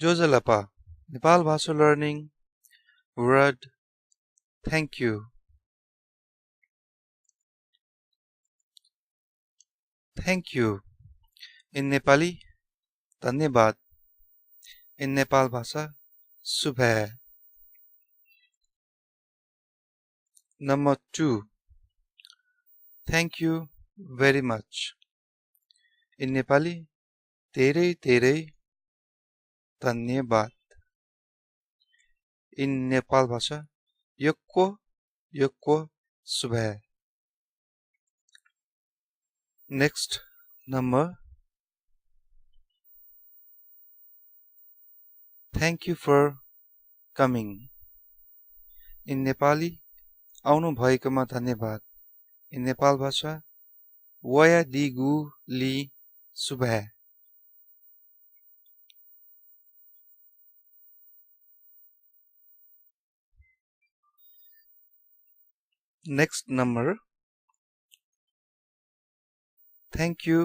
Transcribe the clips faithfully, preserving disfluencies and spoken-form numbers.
ज्वजलपा, नेपाल भाषा learning word thank you। Thank you in Nepali धन्यवाद। In Nepal भाषा सुभाय्। Number two, thank you very much। In Nepali, धेरै धेरै धन्यवाद। In Nepal भाषा, यक्व यक्व सुभाय्। Next number, thank you for coming। In Nepali, आउनु भएकोमा धन्यवाद। In Nepal भाषा, वयादीगुलिं सुभाय्। Next number, thank you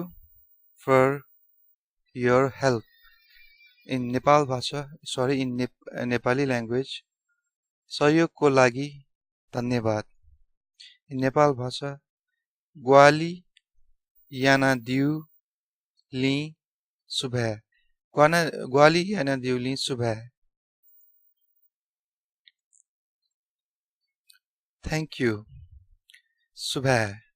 for your help। In Nepal भाषा, sorry, in Nep-, Nepali language, सहयोगको लागि धन्यवाद। In Nepal भाषा, ग्वाहालि यानादिउलिं सुभाय्। ग्वाना-, ग्वाहालि यानादिउलिं सुभाय्। Thank you, सुभाय्।